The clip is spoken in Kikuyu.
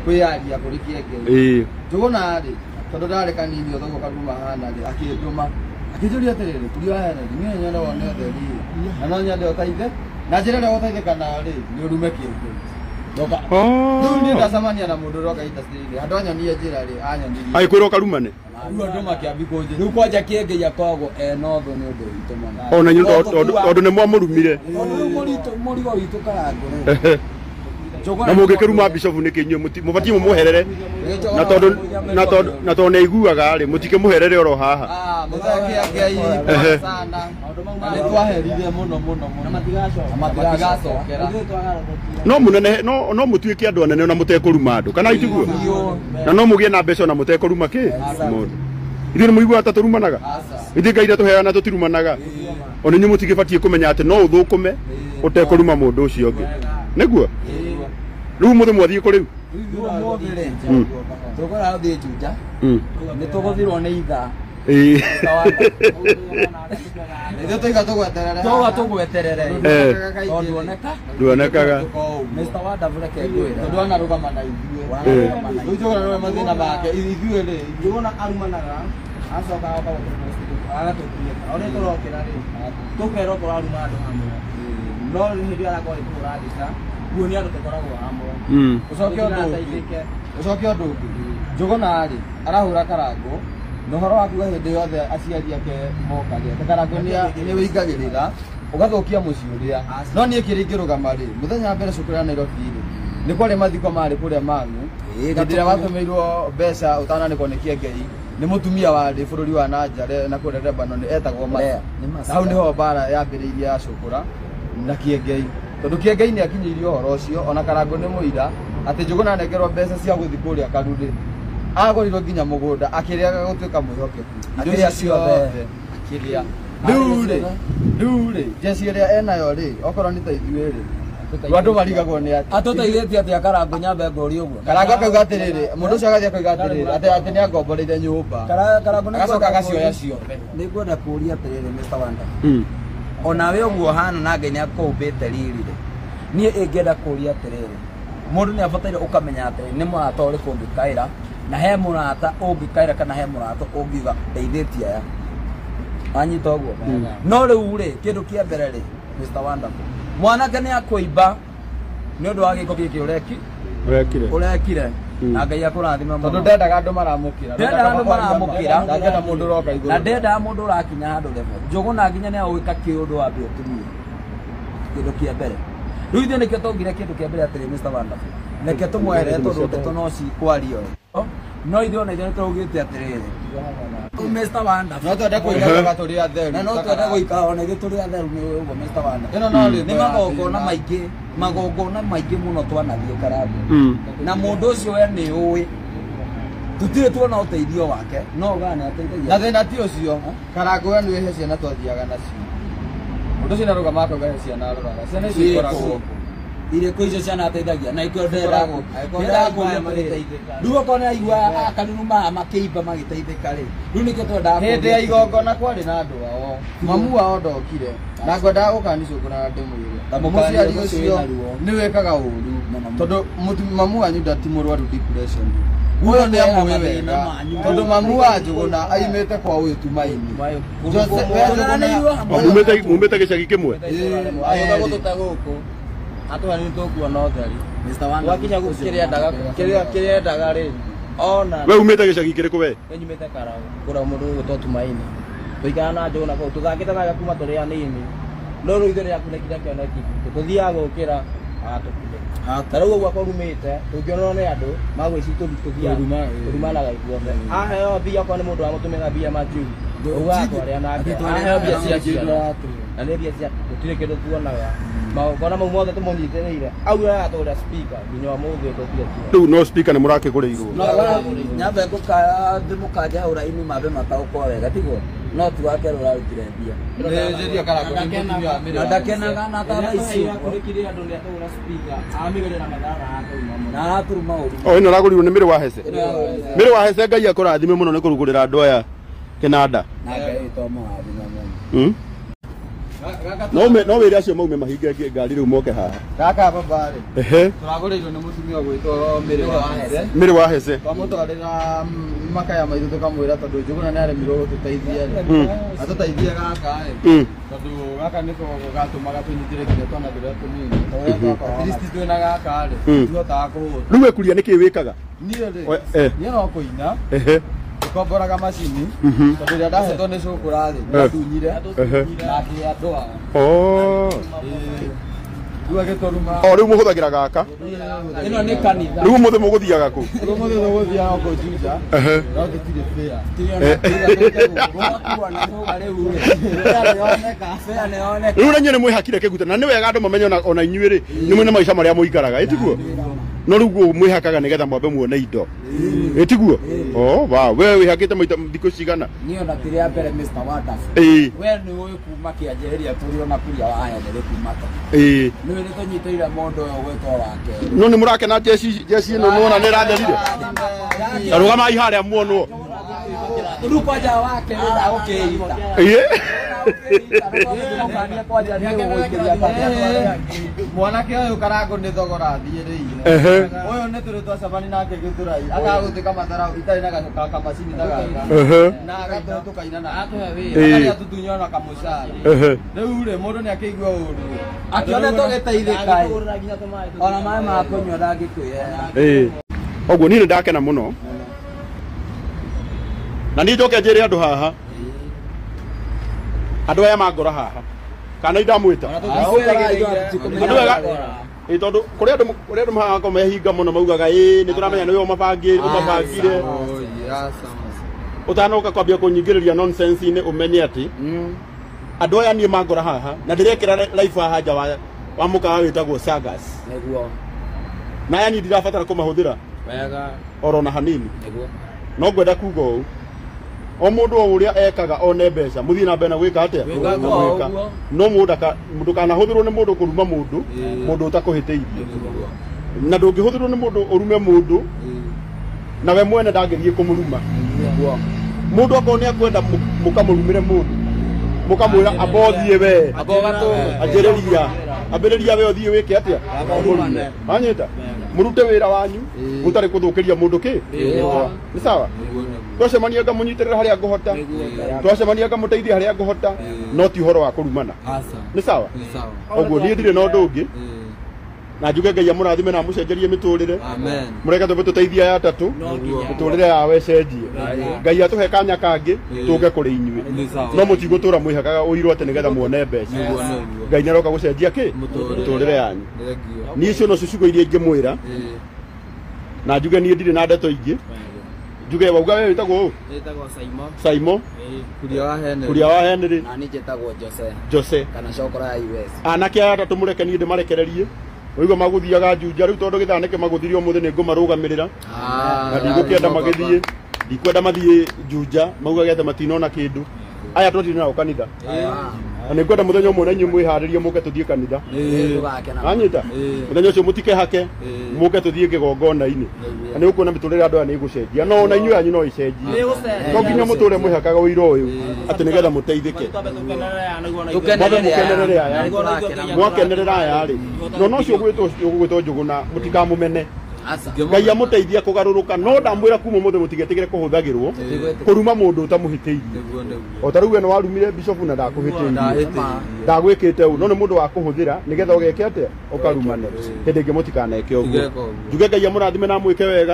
Kwĩyaria kũrĩ Kĩengei. Ĩĩ. Njũgũna rĩ, tondũ ndarĩ kanini ũthogũ karuma hana rĩ, akĩndũma. Akĩnjũria atĩrĩrĩ, Kuria wa Henry, niĩ nyone wone ũtheri rĩ, na no nyende ũteithe, na njĩra ĩrĩa ũgũteithĩka nayo rĩ, nĩ ũrume Kĩengei. Rĩu niĩ ndacemania na mũndũ ũroka industry-inĩ, handũ anyonie njĩra rĩ, anyonirie. Agĩkwĩra ũkarumane. Rĩu andũ makĩambi kũnjĩra. Rĩu kwanja Kĩengei akoragwo ena ũthũ nĩ ũndũ witũ mũno. Ona inyuĩ tondũ nĩ mwamũrumire. Tondũ rĩu mũrigo witũ Karangũ rĩ. Na mũngĩkĩruma bishop nĩkĩ inyuĩ mũbatiĩ mũmũherere na tondũ na tondũ na tondũ nĩ aiguaga rĩ, mũtikĩmũherere oro haha. Ah, mũthee Kĩengei sana. Na nĩ twaherire mũno mũno mũno. Na matigacokera. No mũnene no no mũtuĩke andũ anene ona mũtekũruma andũ kana itiguo? Na no mũgĩe na mbeca ona mũtekũruma kĩ mũndũ. Ithuĩ nĩ mũiguaga ta tũrumanaga? Ithuĩ Ngai ndatũheaga tũtirumanaga. Ona inyuĩ mũtigĩbatiĩ kũmenya atĩ no ũthũkũme ũtekũruma mũndũ ũcio ũngĩ. Nĩguo? Rĩu ũmũthĩ mwathiĩ kũ rĩu? Rĩu ũmũthĩ rĩ, tũkũra gũthiĩ Juja. Nĩ tũgũthirwo nĩ ithaa. Ĩĩ. Ithuĩ tũiga tũgweterere. Tũga tũgweterere. Eh. Tondũ nduoneka. Nduonekaga. Mr. Wonderful reke ngwĩre. Tondũ anarũgama na ithuĩ. Rĩu Njũgũna nĩwe mathĩna make. Ithuĩ rĩ, Njũgũna arumanaga, acoka agoka agatũkunĩka. Ona tũrokĩra rĩ, tũkerwo tũraruma andũ hamwe. No hĩndĩ ĩyo arakorwo agĩtũhũra mbica, kuonia andũ tũkoragwo hamwe. Ũcoke ũndũ ũngĩ. Ũcoke ũndũ ũngĩ. Njũgũna rĩ, arahũra Karangũ na ũhoro wa kuga hĩndĩ yothe aciari ake moka rĩ, atĩ Karangũ nĩ wĩingagĩrĩra ũgathũkia mũciĩ ũrĩa. No niĩ kĩrĩa ingĩrũgama rĩ, mũthenya wa mbere cukuru ya Nairobi rĩ, nĩ kwarĩ mathiko marĩ kũrĩa Mang'u. Hĩndĩ ĩrĩa watũmĩirwo mbeca ũtananĩkwo nĩ Kĩengei nĩ mũtumia warĩ bũrũri wa nanja na kũrĩa Lebanon etagwo Masi. Na hau nĩho mbara yambĩrĩirie ya Cũkũra na Kĩengei. Tondũ Kĩengei nĩ akinyĩirie ũhoro ũcio ona Karangũ nĩ mũira atĩ Njũgũna anengerwo mbeca cia gũthiĩ kũrĩa Karurĩ. Agũrirwo nginya mũgũnda akĩrĩaga gũtuĩka mwĩhokeku. Indo icio ciothe akĩrĩa. Rĩu rĩ, jeci ĩrĩa enayo rĩ, okorwo nĩ ta ithuĩ rĩ, andũ marigagwo nĩ atĩ. Atũteithĩtie atĩa Karangũ nyambe ngũrie ũguo? Karangũ akauga atĩrĩrĩ, mũndũ ũcio agathiĩ akauga atĩrĩrĩ, atĩ nĩ angomboreire nyũmba. Karangũ nĩ Agacoka agacioya ciothe. Nĩ ngwenda kũũria atĩrĩrĩ Mr. Wonderful. Ona we ũguo ũhana na Ngai nĩ akũũmbĩte riri rĩ, niĩ ingĩenda kũũria atĩrĩrĩ, mũndũ nĩ abataire ũkamenya atĩrĩrĩ, nĩ mũrata ũrĩkũ ũngĩkaĩra, na he mũrata ũngĩkaĩra kana he mũrata ũngiuga ndeithĩtie aya. Wanyita ũguo? No rĩu rĩ, kĩndũ kĩa mbere rĩ, Mr. Wonderful, mwanake nĩ akũimba nĩ ũndũ wa gĩko gĩkĩ Ũrekire. ũrekire. Na Ngai akũrathime mũno. Tondũ ndendaga andũ maramũkĩra. Ndendaga andũ maramũkĩra. Ndangĩenda mũndũ ũroka igũrũ. Na ndendaga mũndũ ũrakinya handũ level. Njũgũna nginya nĩ agũgĩka kĩũndũ wambe ũtumie. Kĩndũ kĩa mbere. Rĩu ithuĩ nĩkĩo twaugire kĩndũ kĩa mbere atĩrĩ Mr. Wonderful. Reke tũmwehere tondũ ndeto no cikwario. No ithuĩ ona ithuĩ nĩtũraugĩte atĩrĩrĩ. Mr. Wonderful. No twende kũikaraga tũrĩ atheru. Na no twende gũikara ona ithuĩ tũrĩ atheru nĩ ũguo Mr. Wonderful. Ĩno no rĩtwa Nĩ ya magongona thĩna. maingĩ, magongona maingĩ mũno twanathiĩ Karangũ. Na mũndũ ũcio we nĩ ũĩ. Tũtirĩ tuona ũteithio wake, no ugaga nĩ ateithagia. Na thĩna ti ũcio, Karangũ we nĩ he ciana twathiaga nacio. Mũndũ ũcio nĩarũgamaga akauga he ciana aroraga. Ciana icio ikoragwo. Irĩkũ icio ciana ateithagia na ikĩo Ikoragwo. ndendaga kũria atĩrĩrĩ, rĩu okorwo nĩ aigua akaruruma makĩimba magĩteithĩka rĩ, rĩu nĩkĩo twendaga Hĩndĩ ya kũria. igongona kwarĩ na andũ ao. Mamu wao ndokire. Na ngwendaga gũkanicũkũra na ndĩmwĩre. Ndamũkania Mũciari ũcio ũcio wĩna ruo. nĩ wĩkaga ũru. Mũno. Tondũ mamu wanyu ndati mũrwaru depression. Ũyũ nĩ amũĩ Mathĩna wega. manyu. Tondũ mamu wa Njũgũna aimĩte kwa ũyũ Tumaini. Jose, we Njũgũna. Mumĩte gĩcagi kĩmwe? Agĩũka gũtũte gũkũ, atũhe nĩ tũkuona ũtheri. Mr. Wonderful. Twakinya gũkũ kĩrĩa endaga rĩ, ona We umĩte gĩcagi kĩrĩkũ we? nĩ nyumĩte Karau, kũrĩa mũndũ ũgwĩtwo Tumaini. Tũikaraga na Njũgũna kũu, tũthakĩte nake kuma tũrĩ anini. No rĩu ithuĩ nĩakunĩkire kĩoneki gitũ. Tũthiaga gũkĩra, agatũkunĩka. Ta rĩu ũguo akũrumĩte, tũngĩonwo nĩ andũ, magwĩciria tũthiaga tũrumanaga ithuothe. Aheo mbia okorwo nĩ mũndũ wamũtũmĩra mbia majuu, augaga twarĩa nake. Aheo mbia cia ciana, na nĩ mbia cia gũtirĩ kĩndũ tuonaga. Magongona mau mothe tũmũnyitĩrĩire, auga agatũgũrĩra speaker nginya ũmũthĩ ũyũ tũtirĩ tuona. Rĩu no speaker nĩ mũrakĩgũrĩirwo. Nyambe ndĩmũkanje hau raini mambe mataũkwo wega tiguo no ti wake ũrarutire mbia Nĩ Karangũ nĩ mũtumia wa mĩrĩ na wa ndakenaga na ta thaa ici ũguo. Kũrĩkire andũ nĩ atũgũra speaker, amĩgũrĩra mathaa na aratũruma mũno. Na aratũruma ũru. O ĩno ĩragũrirwo nĩ Mĩrĩ wa Hece. Mĩrĩ wa Hece Ngai akũrathime mũno nĩ kũrugũrĩra andũ aya kĩnanda. Na Ngai witũ amũrathime mũno. No wĩre acio maume mahinge ngari rĩu moke haha. Gaka baba rĩ. Ehe. Tũragũrĩirwo nĩ mũtumia ũgwĩtwo Mĩrĩ wa Hece. Mĩrĩ wa Hece. Twamũtwarĩra makaya maitũ tũkamwĩra tondũ Njũgũna nĩ aremirwo gũtũteithia rĩ. Atũteithie gaka rĩ. Tondũ gaka nĩko gatũmaga tũnyitĩre nginya twana tũrĩa tũnini. At least twĩna gaka rĩ, tũhotaga kũhũta. Rĩu wĩkuria nĩkĩ wĩkaga? Niĩ rĩ, niĩ no kũina. Ehe. Ngomboraga macini tondũ rĩrĩa ndahetwo nĩ cũkũra rĩ, nĩndunyire na ngĩhe andũ aya. Oh. Rĩu agĩtũruma. O rĩu mũhũthagĩra gaka. Ĩno nĩ kanitha. Rĩu ũmũthĩ mũgũthiaga kũ? Rĩu ũmũthĩ tũgũthiaga kũ Juja. No tũtirĩ fare. Rĩu na inyuĩ nĩ mwĩhakire kĩguta na nĩ wega andũ mamenye ona inyuĩ rĩ nĩ mwĩna maica marĩa mũikaraga ĩtiguo? No rĩu mwĩhakaga nĩgetha mwambe muone indo. Ĩtiguo? Oh, wow. We wĩhakĩte maita thikũ cigana? Niĩ ona ti rĩa mbere Mr. Wonderful. Ĩĩ. We nĩ ũĩ kuma kĩanjĩrĩria tũrĩ ona kuria wa Henry kuma tene. Ĩĩ. Nĩ ũĩ nĩtũnyitĩrĩire mũndũ ũyũ ũgwĩtwo wake. No nĩ mũrakena jeci ĩno nĩwona nĩ ĩratherire? Ta rũgamai harĩa muonwo. Rĩu kwanja wake nĩ ndagũkĩita. Ĩĩ. Mwanake ũyũ Karangũ nĩ thogora athiĩrĩire. Ũyũ nĩ tũrĩ twacemania nake Gĩthũrai akagũtuĩka matharau itarĩ na kamacini ta gaka. Na agatũhe tũkaina nake. Akarĩa tũtunywo na kamũcara. Rĩu rĩ mũndũ nĩ akĩigua ũru. Akĩona tũgĩteithĩka ona maĩ ma kũnyua ndangĩkwĩhera. Ĩĩ. Ũguo niĩ nĩ ndakena mũno. Na niĩ njoke njĩre andũ haha. Andũ aya mangora haha. Kana indamwĩta. Andũ ega ĩ tondũ kũrĩ andũ mahaga mehinga mũno maugaga ĩ nĩ tũramenya nĩwe ũmabangire. Ũtanoka kwambia kũnyingĩrĩria nonsense-inĩ ũmenye atĩ andũ aya niĩ mangora haha na ndĩrekĩra life haha nja wa mũkawa wĩtagwo Sagas. Nĩguo. Na aya niĩ ndirabatara kũmahũthĩra. Wega. Oro na hanini. Nĩguo. No ngwenda kuga ũũ. O mũndũ o ũrĩa ekaga one mbeca mũthiĩ na mbere na gwĩka atĩa? Gwĩka. No mũndũ ndũkanahũthĩrwo nĩ mũndũ kũruma mũndũ mũndũ ũtakũhĩtĩirie. Na ndũngĩhũthĩrwo nĩ mũndũ ũrume mũndũ na we mwene ndangĩthiĩ kũmũruma. Mũndũ akorwo nĩ akwenda mũkamũrumĩre mũndũ mũkamwĩra amba ũthiĩ we anjĩrĩria ambĩrĩria we ũthiĩ wĩke atĩa? Ũmũrume. Wanyita? Mũrute wĩra wanyu mũtarĩ kũthũkĩria mũndũ kĩ? Nĩ sawa? Twacemania ngamũnyitĩrĩra harĩa ngũhota, twacemania ngamũteithia harĩa ngũhota, no ti ũhoro wa kũrumana. Nĩ sawa? Ũguo niĩ ndirĩ na ũndũ ũngĩ. Na njuge Ngai amũrathime na amũcenjerie mĩtũrĩre. Mũreke twambe tũteithie aya atatũ mĩtũrĩre yao ĩcenjie. Ngai atũhe kanya kangĩ tũke kũrĩ inyuĩ. No mũtigũtũra mwĩhakaga ũirwo atĩ nĩgetha muone mbeca. Ngai nĩaroka gũcenjia kĩ? Mĩtũrĩre yanyu. Niĩ icio nocio ciugo iria ingĩmwĩra. Na njuge niĩ ndirĩ na ndeto ingĩ. Njuge wauga we wĩtagwo ũ? Wĩtagwo Saimo. Saimo. Kuria wa Henry. Kuria wa Henry. Na niĩ njĩtagwo Jose. Jose. Kana cokora ya US. Anake aya atatũ mũreke niĩ ndĩmarekererie. Ũigua magũthiaga Juja rĩu tondũ gĩthaa nĩkĩ magũthirie ũmũthĩ nĩ ngũmarũgamĩrĩra. Na ndigũkĩenda magĩthiĩ. Ndikwenda mathiĩ Juja maugage atĩ matinona kĩndũ. Aya twathiĩ nao kanitha. Na nĩngwenda mũthenya ũmwe na inyuĩ mwĩharĩrie mũke tũthiĩ kanitha. Anyita? Mũthenya ũcio mũtikehake mũke tũthiĩ kĩgongona-inĩ. Na nĩũkuona mĩtũrĩre ya andũ aya nĩ ĩgũcenjia. No ona inyuĩ yanyu no ĩcenjie. No nginya mũtũre mwĩhakaga ũira ũyũ atĩ nĩgetha mũteithĩke. Mwambe mũkenerere aya. Mwakenerera aya rĩ. No no ũcio ũgwĩtwo Njũgũna mũtikamũmene. Ngai amũteithia kũgarũrũka no ndamwĩra kuma ũmũthĩ mũtigetĩkĩre kũhũthagĩrwo kũruma mũndũ ũtamũhĩtĩirie. O ta rĩu we nĩwarumire bishop na ndakũhĩtĩirie. Ndagwĩkĩte ũũ no nĩ mũndũ wa kũhũthĩra nĩgetha ũgeke atĩa? Ũkarumane. Hĩndĩ ĩngĩ mũtikaneke ũguo. Njuge Ngai amũrathime na amwĩke wega.